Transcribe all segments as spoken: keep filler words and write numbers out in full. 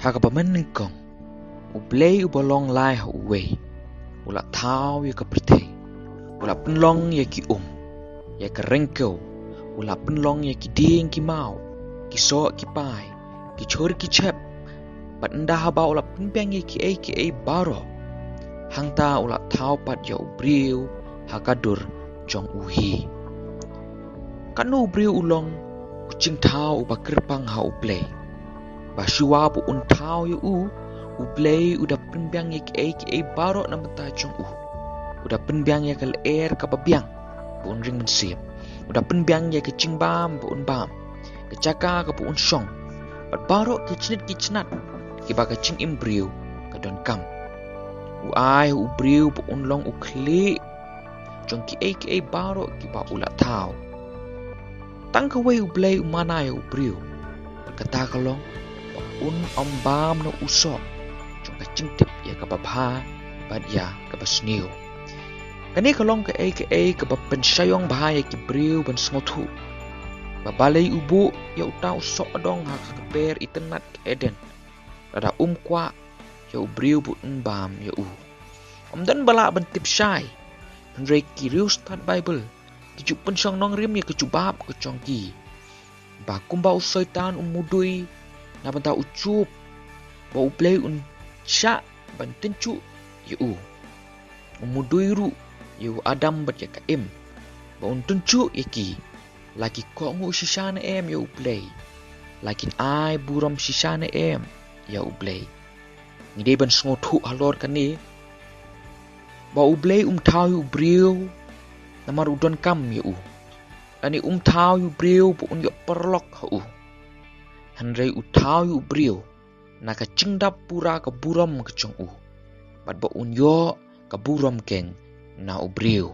Ha kaba mynnyngkong, U Blei uba long lai ha uwei, u la thaw ïa ka pyrthei. U la pynlong ïa ki um, ïa ka ryngkew, u la pynlong ïa ki dieng ki maw, ki soh ki pai, ki chur ki chep, bad ynda haba u la pynbiang ïa kiei kiei baroh, hangta u la thaw pat ïa u briew ha ka dur jong u hi. Katno u briew u long u jingthaw uba kyrpang ha U Blei. Ba shuwa ba un thaw ïa u, U Blei u da pynbiang ïa kiei kiei baroh na bynta jong u. U da pynbiang ïa ka lyer kaba biang ba un ring mynsiem. U da pynbiang ïa ka jingbam ba un bam, ka jaka kaba un shong, bad baroh ki jingit ki jingat kiba ka jingim briew ka donkam. U ai u briew ba un long u khlieh jong kiei kiei baroh kiba u la thaw. Tang kawei U Blei u mana ïa u briew, bad kata ka long ba un ym bam na u soh jong ka jingtip ïa kaba bha bad ïa kaba sniew. Kane ka long kaei kaei kaba pynshaiong bha ïa ki briew ban sngewthuh ba balei u buh ïa uta u soh adong ha ka kper itynnad ka Eden, lada um kwah ïa u briew ba un bam ïa u. Ym don ba lah ban tip shai, hynrei ki riewstad Baibl ki ju pynshong nongrim ïa ka jubab ka jong ki, ba kumba u Soitan u mudui na bynta u Job, ba U Blei un shah ban tynjuh ïa u. U mudui ruh ïa u Adam bad ïa ka Im, ba un tynjuh ïa ki, la ki kohnguh shisha ne em ïa U Blei, la kin ai burom shisha ne em ïa U Blei. Ngi dei ban sngewthuh halor kane, ba U Blei um thaw ïa u briew namar u donkam ïa u, lane um thaw ïa u briew ba un ïoh paralok ha u. Hynrei u thaw ïa u briew na ka jingdap pura ka burom ka jong u, bad ba un ïoh ka burom keiñ na u briew.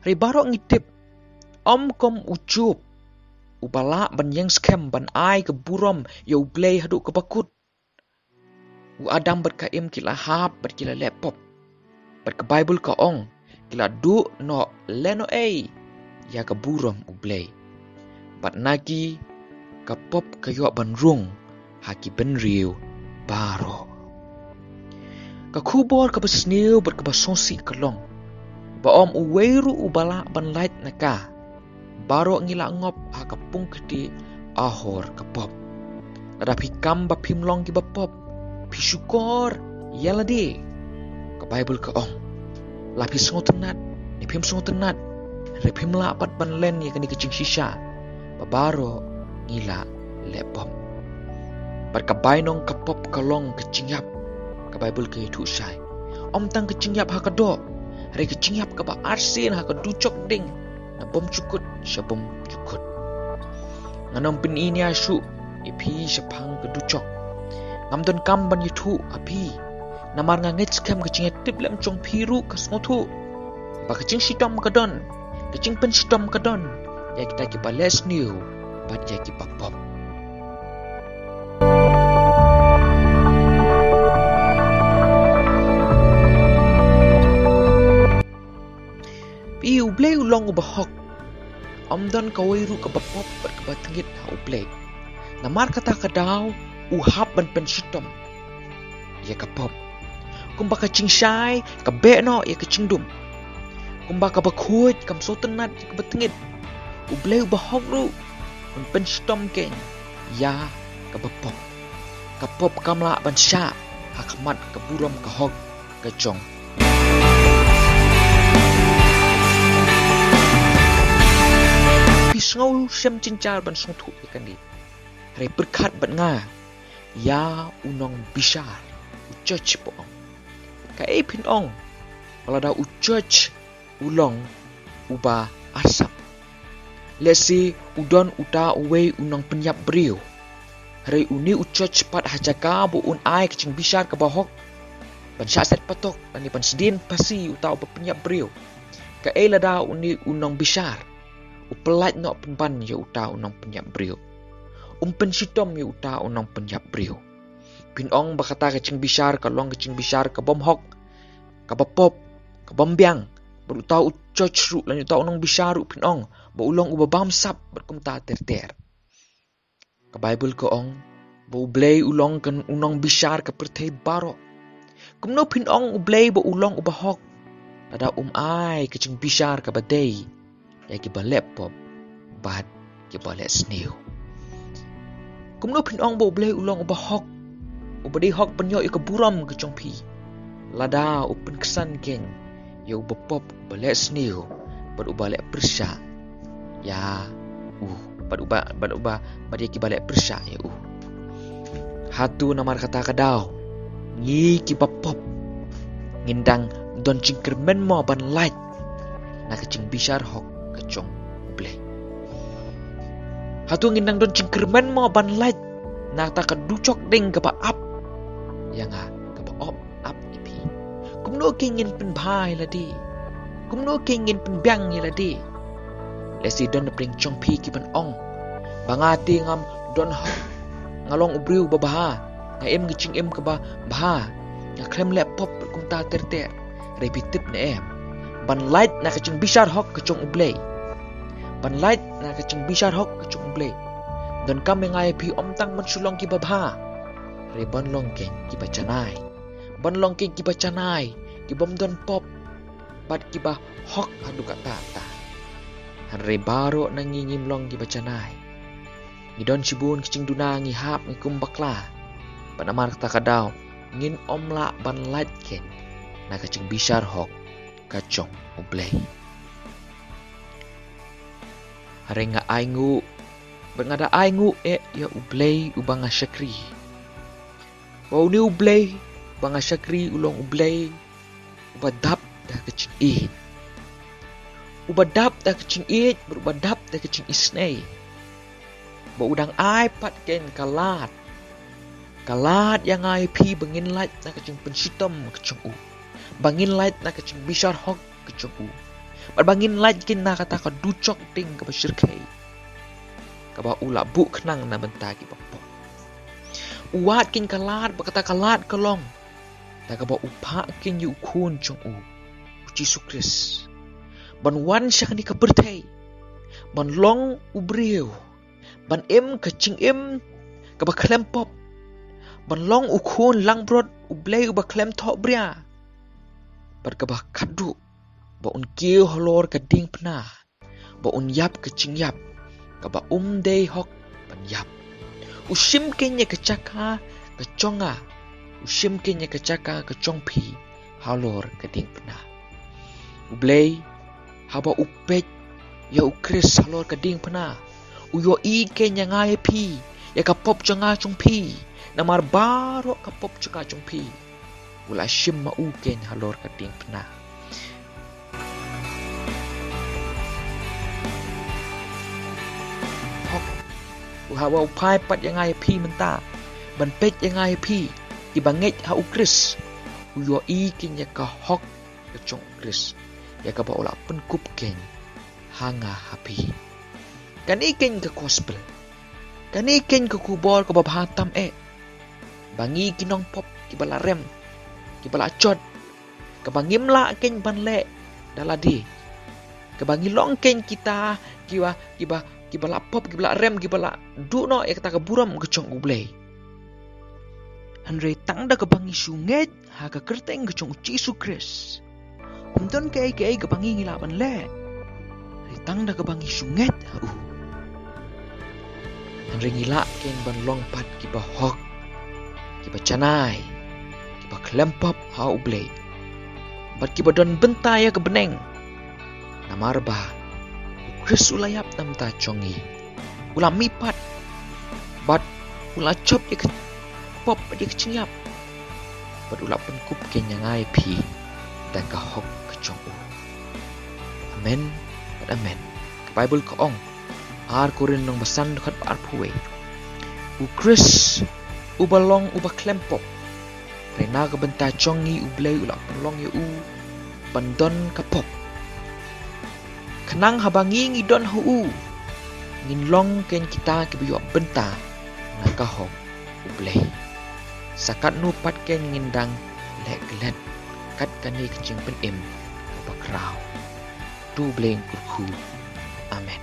Hynrei baroh ngi tip, ym kum u Job, uba lah ban ïeng skhem ban ai ka burom ïa U Blei haduh kaba kut. U Adam bad ka Im ki la hap bad ki la leh pop, bad ka Baibl ka ong, ki la duh noh lehnohei ïa ka burom U Blei. Bad na ki, ka pop ka ïoh ban rung ha ki bynriew baroh. Ka khubor kaba sniew bad kaba sngewsih ka long ba ym uwei ruh uba lah ban lait na ka. Baroh ngi la ngop ha ka pung kti ahor ka pop. Lada phi kam ba phim long kiba pop, phi shukor ïa lade. Ka Baibl ka ong, la phi sngewtynnad ne phim sngewtynnad, hynrei phim lah pat ban len ïa kane ka jingshisha ba baroh ngi la leh pop. Bad ka bainong ka pop ka long ka jingïap, ka Baibl ka ïathuh shai. Ym tang ka jingïap ha ka doh, hynrei ka jingïap kaba arsien ha ka dujok ding, na bymjukut sha bymjukut. Ngan ym pyni nia shuh ïa phi shaphang ka dujok. Ngam donkam ban ïathuh ha phi, namar nga ngeit skhem ka jingïatiplem jong phi ruh ka sngewthuh ba ka jingshitom ka don, ka jingpynshitom ka don ïa kita kiba leh sniew bad ïa kiba pop. Phi, U Blei u long uba hok. Ym don kawei ruh kaba pop bad kaba tngit ha U Blei. Namar kata ka daw u hap ban pynshitom ïa ka pop. Kumba ka jingshai ka beh noh ïa ka jingdum, kumba kaba khuid kam sngewtynnad ïa kaba tngit, U Blei uba hok ruh un pynshitom keiñ ïa kaba pop. Ka pop kam lah ban shah ha khmat ka burom ka hok ka jong. Phi sngew shem jynjar ban sngewthuh ïa kane. Hynrei pyrkhat bad nga ïa u nongbishar, u judge, ba ong. Kaei phin ong ba lada u judge u long uba arsap? Lehse u don uta uwei u nongpynïap briew, hynrei une u judge pat ha jaka ba un ai ka jingbishar kaba hok, ban shah set patok lane ban sdien phasi uta uba pynïap briew, kaei lada une u nongbishar u pyllait noh pynban ïa uta u nongpynïap briew? Um pynshitom ïa uta u nongpynïap briew. Phin ong ba kata ka jingbishar ka long ka jingbishar ka bym hok, kaba pop, ka bym biang. Bad uta u judge ruh lane uta u nongbishar ruh phin ong ba u long uba bamsap bad kumta ter ter. Ka Baibl ka ong ba U Blei u long kan u nongbishar ka pyrthei baroh. Kumno phin ong U Blei ba u long uba hok, lada um ai ka jingbishar kaba dei ïa kiba leh pop bad kiba leh sniew? Kumno phin ong ba U Blei u long uba hok, uba dei hok ban ïoh ïa ka burom ka jong phi, lada u pynksan keiñ ïa uba pop, uba leh sniew bad uba leh pyrshah ïa u, bad uba, bad uba, bad ïa kiba leh pyrshah ïa u? Hato namar kata ka daw ngi kiba pop ngin dang don jingkyrmen mo ban lait na ka jingbishar hok ka jong U Blei? Hato ngin dang don jingkyrmen mo ban lait na kata ka dujok ding kaba ap ïa nga, kaba ap ap ïa phi? Kumno keiñ ngin pynbha ïa lade? Kumno keiñ ngin pynbiang ïa lade? Lehse don na pdeng jong phi ki ban ong ba nga te ngam don ha, nga long u briew ba bha, nga im ka jingim kaba bha, nga khlem leh pop kumta ter ter. Hynrei phi tip ne em, ban lait na ka jingbishar hok ka jong U Blei, ban lait na ka jingbishar hok ka jong U Blei, donkam ïa nga ïa phi ym tang ban shu long kiba bha, hynrei ban long keiñ kiba janai, ban long keiñ kiba janai, kibym don pop bad kiba hok haduh katta katta. Hynrei baroh na ngi ngim long kiba janai. Ngi don shibun ki jingduna, ngi hap, ngi kum bakla. Bad namar kata ka daw ngin ym lah ban lait keiñ na ka jingbishar hok ka jong U Blei. Hynrei nga ainguh, bad nga da ainguh eh ïa U Blei uba nga shakri, ba une U Blei uba nga shakri u long U Blei uba dap da ka jingïeit, uba dap da ka jingïeit, bad uba dap da ka jingisynei, ba u dang ai pat keiñ ka lad, ka lad ïa nga ïa phi ba ngin lait na ka jingpynshitom ka jong u, ba ngin lait na ka jingbishar hok ka jong u, bad ba ngin lait keiñ na kata ka dujok ding kaba shyrkhei kaba u la buh khnang na bynta kiba pop. U wad keiñ ka lad, ba kata ka lad ka long da kaba u phah keiñ ïa u Khun jong u, U Jisu Khrist, ban wan sha kane ka pyrthei, ban long u briew, ban im ka jingim kaba khlem pop, ban long u Khun langbrot U Blei uba khlem thohbria, bad kaba khadduh ba un kiew halor ka diengphna, ba un ïap ka jingïap kaba um dei hok ban ïap. U shim keiñ ïa ka jaka ka jong nga, u shim keiñ ïa ka jaka ka jong phi halor ka diengphna. U Blei, haba u peit ïa U Khrist halor ka diengphna, u ïohi keiñ ïa nga ïa phi, ïa ka pop jong nga jong phi, namar baroh ka pop jong nga jong phi u la shim ma u keiñ halor ka diengphna. Hok, u haba u phai pat ïa nga ïa phi mynta, ban peit ïa nga ïa phi kiba ngeit ha U Khrist, u ïohi keiñ ïa ka hok ka jong U Khrist, ïa kaba u la pynkup keiñ ha nga ha phi. Kane keiñ ka gospel. Kane keiñ ka khubor kaba bha tam eh, ba ngi ki nongpop kiba la rem, kiba la jot, kaba ngim lah keiñ ban leh da lade, kaba ngi long keiñ kita kiba, kiba, kiba la pop, kiba la rem, kiba la duh noh ïa kata ka burom ka jong U Blei. Hynrei tang da kaba ngi shu ngeit ha ka kyrteng ka jong U Jisu Khrist, ym don kaei kaei kaba ngi ngi lah ban leh. Hynrei tang da kaba ngi shu ngeit ha u, hynrei ngi lah keiñ ban long pat kiba hok, kiba janai, kiba khlem pop ha U Blei, bad kiba don bynta ïa ka bneng. Namar ba U Khrist u la ïap na bynta jong ngi, u la mihpat, bad u la jop ïa ka pop bad ïa ka jingïap, bad u la pynkup keiñ ïa nga ïa phi da ka hok ka jong u. Amen bad amen. Ka Baibl ka ong, Ar Korinth lynnong ba san dkhot ba arphew wei, U Khrist uba long uba khlem pop, hynrei na ka bynta jong ngi U Blei u la pynlong ïa u ban don ka pop, khnang haba ngi ngi don ha u, ngin long keiñ kita kiba ïoh bynta na ka hok U Blei. Sa katno pat keiñ ngin dang leh klet kat kane ka jingpynim kaba khraw. To U Blei un kyrkhu. Amen.